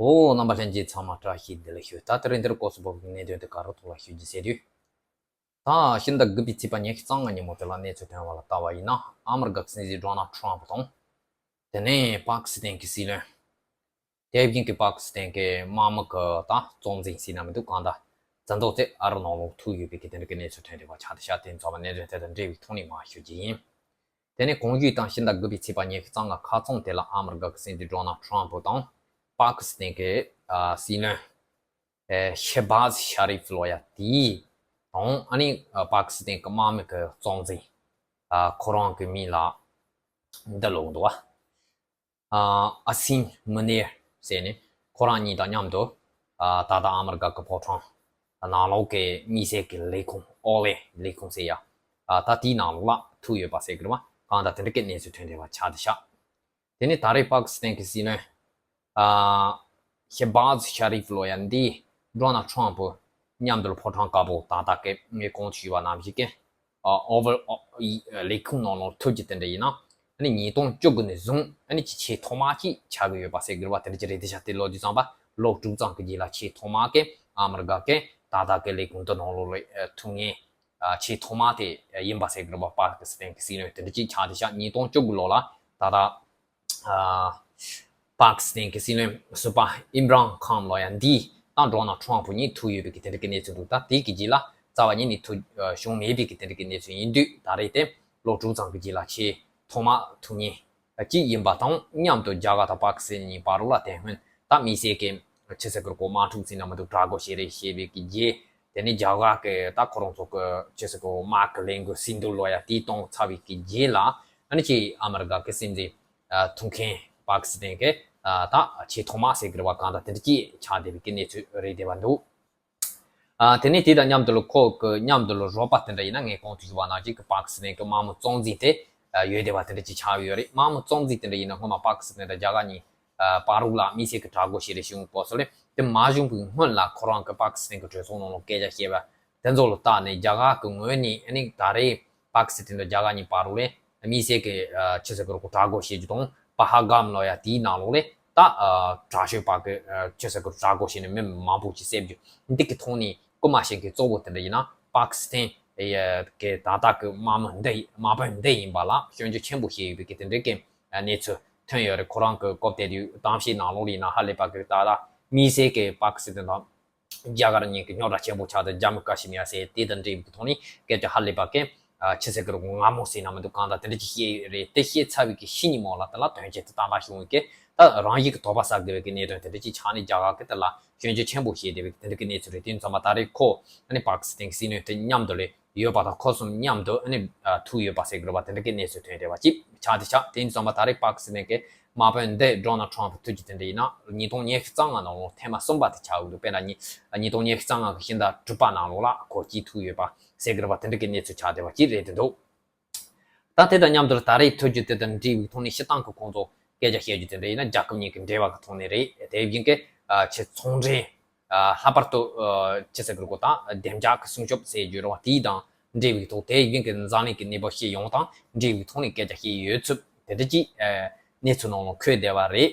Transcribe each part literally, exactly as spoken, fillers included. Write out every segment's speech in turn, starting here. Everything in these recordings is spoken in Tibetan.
ཨོ། རྣམ་པ་ལྷན་རྒྱས་ཚང་མ་བཀྲ་ཤིས་བདེ་ལེགས་ཞུ། ད་དེ་རིང་འདིར་སྐོར་སུ་བབས་ཀྱི་གནད་དོན་དེ་ག་རུ་ཐོག་ལ་ཞུ་རྒྱུ་ཟེར་དུས། ད་ཕྱི་ཟླ་དགུ་པའི་ཚེས་པ་ཉི་ཤུ་རྩ་ལྔ་ཉིན་མོ་དེ་ལ་གནས་ཚུལ་ཐོན་པ་ལ་ལྟ་བ་ཡིན་ན། ཨ་མི་རི་ཀ་གི་སྲིད་འཛིན་ཌོ་ནལ་ཊམ་པ་དང་། དེ་ནས་པ་ཀི་སི་ཐན་གྱི་སྲིད་བློན། དེ་བཞིན་གྱི་པ་ཀི་སི་ཐན་གྱི་དམག་མི་གི་ད་གཙོ་འཛིན་ཟེར་ན་མི་འདུག་གང་ལྟར་འཛིན་བཟུང་བྱས་ཨ་རི་ནང་ལོགས་ཐུག་ཡོད་པའི་གི་དེ་འདྲ་གི་གནས་ཚུལ་ཐོན་བསྡད་པ་ཆགས་བསྡད་ཤག་དེ་ཚང་མ་གནད་དོན་དེ་དང་འབྲེལ་བའི་ཐོག་ནས་མར་ཞུ་རྒྱུ་ཡིན། དེ་ནས་གོང་ཞུས་དང་ཕྱི་ཟླ་དགུ་པའི་ཚེས་པ་ཉི་ཤུ་རྩ་ལྔ་ཁ་སང་དེ་ལ་ཨ་མི་རི་ཀ་གི་སྲིད་འཛིན་ཌོ་ནལ་ཊམ་པ་དང་པ་ཀི་སི་ཐན་གྱི་ཨ་སྲིད་བློན་ཨེ་ཤེ་བྷཱ་ཛི་ཤ་རིབ་ལོ་ཡ་དེ་དང་ཨ་ནི་ཨ་པ་ཀི་སི་ཐན་གྱི་དམག་མི་གི་གཙོ་འཛིན་ཨ་ཁོ་རང་གི་མིང་ལ་འདི་ལབ་འདུག་བ། ཨ་ཨ་སིམ་མུ་ནིར་ཟེར་ནས་ཁོ་རང་གཉིས་དང་མཉམ་དུ་ཨ་ད་ལྟ་ཨ་མི་རི་ཀ་གི་ཕོ་བྲང་ནང་ལོགས་ཀྱི་དམིགས་བསལ་གྱི་ལས་ཁུངས་ཨོ་ཝལ་ལས་ཁུངས་ཟེར་ཡ། ཨ་ད་དེའི་ནང་ལོགས་ལ་ཐུག་ཡོད་པ་ཟེར་གི་རེད་བ། གང་ལྟར་དེ་འདྲ་གི་གནས་ཚུལ་ཐོན་བསྡད་པ་ཆགས་བསྡད་ཤག་དེ་ནས་ད་རེས་པ་ཀི་སི་ཐན་གྱི་སྲིད་བློན་ཨ་ཤེ་བྷཱ་ཛི་ཤ་རིབ་ལོ་ཡ་འདིས་ཌོ་ནལ་ཊམ་པ་མཉམ་དུ་ཕོ་བྲང་དཀར་པོ་ད་ལྟ་གི་ངས་གོང་དུ་ཞུས་པ་ནང་བཞིན་གྱི་ཨ་ཨོ་ཝལ་ཨོ་ལས་ཁུངས་ནང་ལོགས་ཐུག་རྒྱུ་དེ་འདྲ་ཡིན་ན། ཨ་ནི་ཉིས་སྟོང་བཅུ་དགུ་ནས་བཟུང་ཨ་ནི་ཆེས་ཐོག་མ་ཅིག་ཆགས་ཀྱི་ཡོད་པ་ཟེར་གི་རེད་བ། དེ་འདྲ་ཅིག་རེད་དེ་ཤག་དེ་ལོ་དུས་ཙམ་པ་ལོ་དྲུག་ཙམ་གྱི་རྗེས་ལ་ཆེས་ཐོག་མ་གི་ཨ་མི་རི་ཀ་གི་ད་ལྟ་གི་ལས་ཁུངས་དེ་ནང་ལོགས་ལ་ཐུག་མཁན་ཆེས་ཐོག་མ་དེ་ཡིན་པ་ཟེར་གི་རེད་བ། པ་ཀི་སི་ཐན་གྱི་སྲིད་བློན་དེ་འདྲ་ཅིག་ཆགས་དེ་ཤག་ཉིས་སྟོང་བཅུ་དགུ་ལོ་ལ་ད་ལྟ་ཨ་པ་ཀི་སི་ཐན་གྱི་སྲིད་བློན་ཟུར་པ་ཨིམ་རཱན་ཁཱན་ལོ་ཡ་འདིས་དང་ཌོ་ནལ་ཊམ་པ་གཉིས་ཐུག་ཡོད་པའི་གི་དེ་འདྲ་གི་གནས་ཚུལ་འདུག་ད་དེ་གི་རྗེས་ལ་རྩ་བ་ཉིད་ནས་ཐུག་བྱུང་མེད་པའི་གི་དེ་འདྲ་གི་གནས་ཚུལ་ཡིན་དུས། ད་རེས་དེ་ལོ་དྲུག་ཙམ་གི་རྗེས་ལ་ཆེས་ཐོག་མ་ཐུག་མཁན་གཅིག་ཡིན་པ་དང་མཉམ་དུ་རྒྱ་གར་དང་པ་ཀི་སི་ཐན་གཉིས་བར་ལ་དེ་སྔོན་ད་དམིགས་བསལ་གྱི་ཆི་ཟེར་གི་རེད་གོ། དམག་འཁྲུག་ཟེར་ན་མི་འདུག་དྲག་རྒོལ་བྱས་རེད་ཞེས་པའི་གི་རྗེས། དེ་ནས་རྒྱ་གར་གི་ད་ཁོ་རང་ཚོ་གི་ཆི་ཟེར་གི་རེད་གོ། དམག་གི་ལས་འགུལ་སིན་དྷུ་ལོ་ཡ་དེ་བཏང་ཚར་བའི་གི་རྗེས་ལ་ཨ་ནི་ཅིག་ཨ་མི་རི་ཀ་གི་སྲིད་འཛིན་ཐུག་མཁན་པ་ཀི་སི་ཐན་གྱི་ད་ཆེས་ཐོག་མ་ཟེར་གི་རེད་བ། གང་ལྟར་དེ་འདྲ་ཅིག་ཆགས་བསྡད་པའི་གི་གནས་ཚུལ་རེད་བསྡད་པ་འདུག་ཨ་དེ་ནས་དེ་དང་མཉམ་དུ་ལ་ཁོ་གི་མཉམ་དུ་ལ་རོགས་པ་དེ་འདྲ་ཡིན་ན། ངས་གོང་དུ་ཞུས་པ་ནང་བཞིན་གྱི་པ་ཀི་སི་ཐན་གྱི་དམག་མི་གཙོ་འཛིན་དེ་ཡོད་བསྡད་པ་དེ་འདྲ་ཅིག་ཆགས་ཡོད་རེད། དམག་མི་གཙོ་འཛིན་དེ་འདྲ་ཡིན་ན་སྔོན་མ་པ་ཀི་སི་ཐན་དང་རྒྱ་གར་གཉིས་བར་ལ་དམིགས་བསལ་གྱི་དྲག་རྒོལ་བྱས་རེད་བྱུང་གོ་སོ་ལེ། དེ་མ་བྱུང་བའི་སྔོན་ལ་ཁོ་རང་གི་པ་ཀི་སི་ཐན་གྱི་གྲོས་ཚོགས་ནང་ལ་སྐད་ཆ་བཤད་པ་དེ་ཚོ་ལ་བལྟས་ནས་རྒྱ་གར་གྱི་ངོས་ནས་ཨ་ནི་ད་རེས་པ་ཀི་སི་ཐན་དང་རྒྱ་གར་གཉིས་བར་ལ་དམིགས་བསལ་གྱི་ཆི་ཟེར་གི་རེད་གོ། དྲག་རྒོལ་བྱེད་རྒྱུ་དང་པ་ཧལ་གམ་ལོ་ཡ་དེའི་ནང་ལོགས་ལ་ད་དྲག་ཤོས་པ་གི་ཆི་ཟེར་གི་རེད་དྲག་རྒོལ་བྱས་ནས་མི་མང་པོ་ཅིག་བསད་རྒྱུ་འདི་གི་ཐོག་ནས་རྐུ་མ་བྱེད་མཁན་གཙོ་བོ་དེ་འདྲ་ཡིན་ན་པ་ཀི་སི་ཐན་གྱི་ད་ལྟ་གི་དམག་མི་འདི་དམག་དཔོན་འདི་ཡིན་པ་ལ་སྐྱོན་བརྗོད་ཆེན་པོ་བྱས་ཡོད་པའི་གི་དེ་འདྲའི་གི་གནས་ཚུལ་ཐོན་ཡོད་རེད། ཁོ་རང་གི་སྐོར་དེ་དུས་གཏམ་བཤད་ནང་ལོགས་ལ་ཡིན་ན་ཧ་ལས་པ་གི་ད་ལྟ་དམིགས་བསལ་གི་པ་ཀི་སི་ཐན་དང་རྒྱ་གར་གཉིས་ཀྱི་རྙོག་དྲ་ཆེན་པོ་ཆགས་དེ་ཇམ་མུ་ཀ་ཤི་མིར་ཟེར་དེ་དང་འབྲེལ་བའི་ཐོག་ནས་སྐད་ཆ་ཧ་ལས་པ་གི་ཆི་ཟེར་གི་རེད་གོ། ངར་མོ་ཟེར་ན་མི་འདུག་གང་ལྟར་དེ་འདྲ་ཅིག་བཤད་ཡོད་རེད། དེ་བཤད་ཚར་བའི་གི་ཕྱི་ཉིན་མོ་ལ་དེ་ལ་དོན་རྐྱེན་དེ་ཏག་ཏག་བྱུང་བའི་གི་ད་རང་ཡུལ་གི་དོགས་པ་ཟ་དགོས་པའི་གི་གནད་དོན་དེ་འདྲ་ཅིག་ཆགས་ནས་རྒྱ་གར་གི་དེ་ལ་སྐྱོན་བརྗོད་ཆེན་པོ་བྱས་བསྡད་པའི་གི་དེ་འདྲ་གི་གནས་ཚུལ་རེད། དེ་ཡིན་ཙང་མ་ད་རེས་ཁོ་ཨ་ནི་པ་ཀི་སི་ཐན་གྱི་སྲིད་བློན་དེ་མཉམ་དུ་ལས་ཡོད་པ་དང་ཁོ་གསུམ་མཉམ་དུ་ཨ་ནི་ཐུག་ཡོད་པ་ཟེར་གི་རེད་བ། དེ་འདྲ་གི་གནས་ཚུལ་ཐོན་བསྡད་པ་ཅིག་ཆགས་དེ་ཆགས། དེ་ཡིན་ཙང་མ་ད་རེས་པ་ཀི་སི་ཐན་གྱི་དམག་དཔོན་འདི་ཌོ་ནལ་ཊམ་པ་ཐུག་རྒྱུ་དེ་འདྲ་ཡིན་ན་ཉིས་སྟོང་ཉི་ཤུ་རྩ་ལྔ་ནང་ལོགས་ཐེངས་མ་གསུམ་པ་དེ་ཆགས་ཡོད་འདུག་དཔེར་ན་ཉི་ཉིས་སྟོང་ཉི་ཤུ་རྩ་ལྔ་གི་ཕྱི་ཟླ་དྲུག་པ་ནང་ལོགས་ལ་ཁོ་གཅིག་ཐུག་ཡོད་པ་ཟེར་གི་རེད་བ། དེ་འདྲ་གི་གནས་ཚུལ་ཆགས་བསྡད་པ་ཅིག་རེད་འདུག་ད་དེ་དང་མཉམ་དུ་ད་རེས་ཐུག་རྒྱུ་དེ་དང་འབྲེལ་བའི་ཐོག་ནས་སྤྱིར་བཏང་གི་ཁོང་ཚོ་སྐད་ཆ་བཤད་རྒྱུ་དེ་འདྲ་ཡིན་ན་རྒྱལ་ཁབ་གཉིས་ཀྱི་འབྲེལ་བ་གི་ཐོག་ནས་རེད། དེ་བཞིན་གྱི་ཨ་ཆེས་ཚོང་འབྲེལ་ཨ་ལྷག་པར་དུ་ཨ་ཆི་ཟེར་གི་རེད་གོ། ད་བདེ་འཇགས་ཀྱི་སྲུང་སྐྱོབ་ཟེར་རྒྱུ་རེད་བ། དེའི་དང་འབྲེལ་བའི་ཐོག་དེ་བཞིན་གྱི་འཛམ་གླིང་གི་གནས་བབ་སྤྱི་ཡོངས་དང་འབྲེལ་བའི་ཐོག་ནས་སྐད་ཆ་བཤད་ཡོད་ཚུལ་དེ་འདྲ་ཅིག་ཨ་གནས་ཚུལ་ནང་ལ་འཁོད་བསྡད་པ་རེད།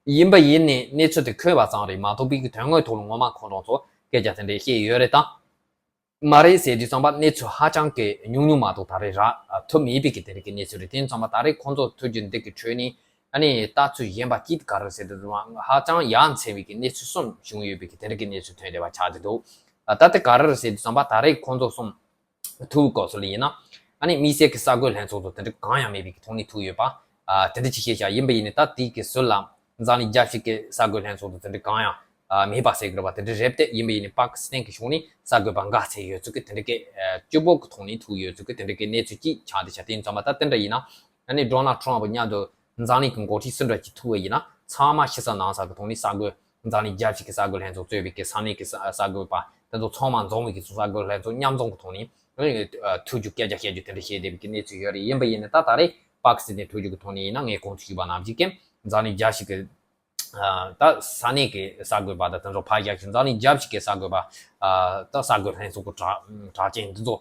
ཡིན་པ་ཡིན་ནའི་གནས་ཚུལ་དེ་འཁོད་པ་ཙམ་རེད་མ་གཏོགས་པའི་གི་དོན་དངོས་ཐོག་ལ་ངོ་མ་ཁོང་རང་ཚོ་སྐད་ཆ་དེ་འདྲ་བཤད་ཡོད་རེད་དམ། མ་རེད་ཟེར་དུས་ཙམ་པ་གནས་ཚུལ་ཧ་ཅང་གི་ཉུང་ཉུང་མ་གཏོགས་ད་རེས་རག་ཐུབ་མེད་པའི་གི་དེ་རིགས་ཀྱི་གནས་ཚུལ་རེད། དེ་ཙམ་པ་ད་རེས་ཁོང་ཚོ་ཐུག་རྒྱུ་འདི་གི་ཁྲོད་ནས་ཨ་ནི་ལྟ་ཚུལ་གཞན་པ་གཅིག་ག་རེ་ཟེར་དུས་ཙམ་པ་ཧ་ཅང་ཡ་མཚན་པའི་གི་གནས་ཚུལ་གསུམ་བྱུང་ཡོད་པའི་གི་དེ་རིགས་ཀྱི་གནས་ཚུལ་ཐོན་བསྡད་པ་ཆགས་བསྡད་འདུག་ད་དེ་ག་རེ་རེད་ཟེར་དུས་ཙམ་པ་ད་རེས་ཁོང་ཚོ་གསུམ་ཐུག་སྐབས་སུ་ལ་ཡིན་ན་ཨ་ནི་དམིགས་བསལ་གྱི་གསར་འགོད་ལྷན་ཚོགས་ཚོ་དེ་འདྲ་གང་ཡང་མེད་པའི་གི་ཐོག་ནས་ཐུག་ཡོད་པ་ཨ་དེ་འདྲ་ཅིག་བཤད་བཞག་ཡིན་པ་ཡིན་ནའི་ད་དེའི་གི་ཟུར་ལ་འཛམ་གླིང་རྒྱལ་སྤྱི་གི་གསར་འགོད་ལྷན་ཚོགས་ཚོ་དེ་འདྲ་གང་ཡང་ཨ་མེད་པ་ཟེར་གི་རེད་བ། དེ་འདྲ་རེད་དེ་ཡིན་པ་ཡིན་ནའི་པ་ཀི་སི་ཐན་གི་ཕྱོགས་ནས་གསར་འགོད་པ་འགའ་ཚོད་ཡོད་ཚུལ་གི་དེ་འདྲ་གི་ཨ་སྤྱི་བོ་གི་ཐོག་ནས་ཐུག་ཡོད་ཚུལ་གི་དེ་འདྲ་གི་གནས་ཚུལ་ཅིག་ཆགས་བསྡད་ཤག་དེ་ཡིན་ཙང་མ་ད་དེ་འདྲ་ཡིན་ན་ཨ་ནི་ཌོ་ནལ་ཊམ་པ་མཉམ་དུ་འཛམ་གླིང་གི་འགོ་ཁྲིད་སུ་འདྲ་ཅིག་ཐུག་པ་ཡིན་ན་ཚང་མ་ཕྱི་ས་ནང་ས་གི་ཐོག་ནས་གསར་འགོད་འཛམ་གླིང་རྒྱལ་སྤྱི་གི་གསར་འགོད་ལྷན་ཚོགས་གཙོས་པའི་གི་ས་གནས་ཀྱི་གསར་གསར་འགོད་པ་དེ་ཚོ་ཚང་མ་འཛོམས་པའི་གི་གསར་འགོད་ལྷན་ཚོགས་མཉམ་འཛོམས་ཀྱི་ཐོག་ནས་ཐུག་རྒྱུ་སྐད་ཆ་བཤད་རྒྱུ་དེ་འདྲ་བཤད་བསྡད་པའི་གི་གནས་ཚུལ་ཡོད་རེད། ཡིན་པ་ཡིན་ནའི་ད་ད་རེས་པ་ཀི་སི་ཐན་ཐུག་རྒྱུ་གི་ཐོག་ནས་ཡིན་ན་ངས་གོང་དུ་ཞུས་པ་ནང་བཞིན་གྱི་འཛམ་གླིང་རྒྱལ་སྤྱི་གི་ད་ས་གནས་ཀྱི་གསར་འགོད་པ་དང་དེ་ཚོ་ཕར་བཞག་ཅིང་འཛམ་གླིང་རྒྱལ་སྤྱི་གི་གསར་འགོད་པ་ད་གསར་འགོད་ལྷན་ཚོགས་ཀྱི་གྲགས་གྲགས་ཅན་འདི་ཚོ་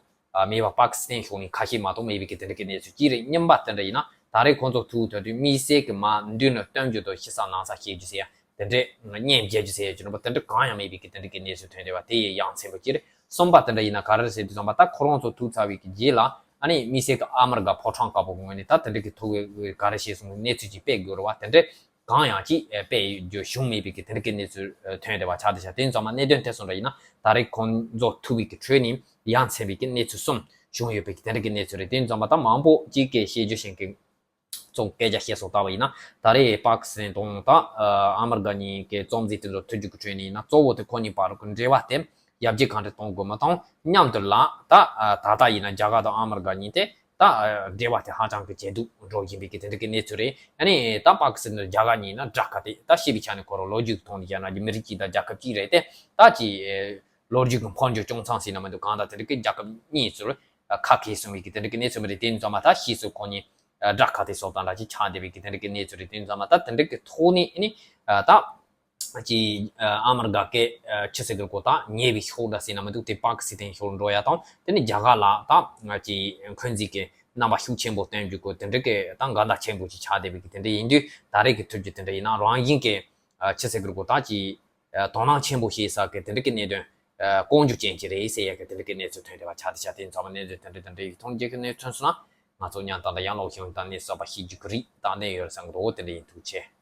མེད་པ་པ་ཀི་སི་ཐན་ཕྱོགས་ནས་ཁ་ཤས་མ་གཏོགས་མེད་པའི་གི་དེ་འདྲ་གི་གནས་ཚུལ་ཅིག་རེད། རྙིང་པ་དེ་འདྲ་ཡིན་ན་ད་རེས་ཁོང་ཚོ་ཐུག་ཐུབ་དུས་དམིགས་བསལ་གྱི་མ་མདུན་ལ་སྟོན་རྒྱུ་དང་ཕྱི་ས་ནང་ས་བཤད་རྒྱུ་ཟེར་ཡ་ དེ་འདྲའི་གཉེན་བརྒྱད་ཅུ་ཟེར་ཡ་ཅིག་རེད་པ། དེ་འདྲ་གང་ཡང་མེད་པའི་གི་དེ་འདྲ་གི་གནས་ཚུལ་ཐོན་བསྡད་པ་དེ་ཡང་ཡ་མཚན་པོ་ཅིག་རེད། གསུམ་པ་དེ་འདྲ་ཡིན་ན་ག་རེ་རེད་ཟེར་དུས་ཙམ་པ། ད་ཁོ་རང་ཚོ་ཐུག་ཚར་བའི་གི་རྗེས་ལ་ཨ་ནི་དམིགས་བསལ་གི་ཨ་མི་རི་ཀ་ཕོ་བྲང་དཀར་པོ་གི་ངོས་ནས་ད་དེ་འདྲ་གི་ཐུག་གི་ག་རེ་བྱས་སོང་གི་གནས་ཚུལ་ཅིག་སྤེལ་དགོས་རེད་པ། དེ་འདྲ་གང་ཡང་ཅིག་སྤེལ་རྒྱུ་བྱུང་མེད་པའི་གི་དེ་འདྲ་གི་གནས་ཚུལ་ཐོན་བསྡད་པ་ཆགས་བསྡད་ཤག་དེ་ཡིན་ཙང་མ་གནད་དོན་ཐེབས་སོང་འདྲ་ཡིན་ན། ད་རེས་ཁོང་ཚོ་ཐུག་པའི་གི་ཁྲོད་ནས་ཡ་མཚན་པའི་གི་གནས་ཚུལ་གསུམ་བྱུང་ཡོད་པའི་གི་དེ་འདྲ་གི་གནས་ཚུལ་རེད། དེ་ཡིན་ཙང་མ་ད་མང་པོ་ཅིག་གི་བཤད་རྒྱུ་ཞིག་གི་ཚོ་སྐད་ཆ་བཤད་སོང་ལྟ་བ་ཡིན་ན། ད་རེས་པ་ཀི་སི་ཐན་དང་ད་ཨ་མི་རི་ཀ་གཉིས་ཀའི་གཙོ་འཛིན་དེ་ཚོ་ཐུག་རྒྱུ་གི་ཁྲོད་ནས་ཡིན་ན། གཙོ་བོ་དེ་ཁོ་གཉིས་བར་གྱི་འབྲེལ་བ་དེ་ཡར་རྒྱས་གང་འདྲ་གཏོང་དགོས་མ་གཏོང་མཉམ་དུ་ལ་ད་ད་ལྟ་ཡིན་ན་རྒྱ་གར་དང་ཨ་མི་རི་ཀ་གཉིས་དེ་ད་འབྲེལ་བ་དེ་ཧ་ཅང་གི་ཇེ་སྡུག་འགྲོ་བཞིན་པའི་གི་དེ་འདྲ་གི་གནས་ཚུལ་རེད། ཨ་ནི་ད་པ་ཀི་སི་ཐན་དང་རྒྱ་གར་གཉིས་ན་དགྲ་ཁ་དེ་ད་ཤེས་པའི་ཆ་ནས་ཁོ་རང་ལོ་རྒྱུས་ཀྱི་ཐོག་ནས་བཤད་ན་མི་རིགས་གཅིག་དང་རྒྱལ་ཁབ་གཅིག་རེད་དེ། ད་ཅི་ལོ་རྒྱུས་ཀྱི་འཕོ་འགྱུར་བྱུང་ཚང་ཟིན་ན་མི་འདུག་གང་ལྟར་དེ་འདྲ་གི་རྒྱལ་ཁབ་གཉིས་ཚོར་ཁ་གས་སོང་བའི་གི་དེ་འདྲ་གི་གནས་ཚུལ་མི་རེད། དེ་ཡིན་ཙང་མ་ད་ཕྱིས་སུ་ཁོ་གཉིས་དགྲ་ཁ་དེ་སོགས་དང་འདྲ་ཅིག་ཆགས་བསྡད་པའི་གི་དེ་འདྲ་གི་གནས་ཚུལ་རེད། དེ་ཡིན་ཙང་མ་ད་དེ་འདྲ་གི་ཐོག་ནས་ཨ་ནི་ད་ཅི་ཨ་མི་རི་ཀ་གི་ཆི་ཟེར་དགོས་རེད་གོ་ད་ཉེ་བའི་ཕྱོགས་འདྲ་ཟིན་ན་མི་འདུག་དེ་པ་ཀི་སི་ཐན་ཕྱོགས་འགྲོ་ཡ་དང་། དེ་ནི་རྒྱ་གར་ལ་ད་ཅི་འཁོན་འཛིན་གི་རྣམ་པ་ཤུགས་ཆེན་པོ་སྟོན་རྒྱུ་གོ་དེ་འདྲ་གི་ད་འགལ་ཟླ་ཆེན་པོ་ཅིག་ཆགས་བསྡད་པའི་གི་དེ་འདྲ་ཡིན་དུས། ད་རེས་ཀྱི་ཐུག་རྒྱུ་དེ་འདྲ་ཡིན་ན་རང་བཞིན་གི་ཆི་ཟེར་དགོས་རེད་གོ་ད་ཅི་དོ་སྣང་ཆེན་པོ་བྱེད་ས་གི་དེ་འདྲ་གི་གནད་དོན་ལྐོག་གྱུར་ཅན་ཅིག་རེད་ཟེར་ཡ་གི་དེ་འདྲ་གི་གནས་ཚུལ་ཐོན་བསྡད་པ་ཆགས་བསྡད་ཤག་དེ་ཡིན་ཙང་མ་གནས་ཚུལ་དེ་འདྲ་དེ་འདྲ་ཡིག་ཐོག་རྒྱལ་ཁབ་གནས་ཚུལ་སོང་ན་ང་ཚོ་མཉམ་དུ་ཡང་ལོག་ཤོང་དང་གནས་ཚུལ་གསར་པ་ཤེས་རྒྱུ་གི་རེད། ད་གནས་ཡོད་བསམ་གི་འདུག་དེ་འདྲ་ཡིན། ཐུགས་རྗེ་ཆེ།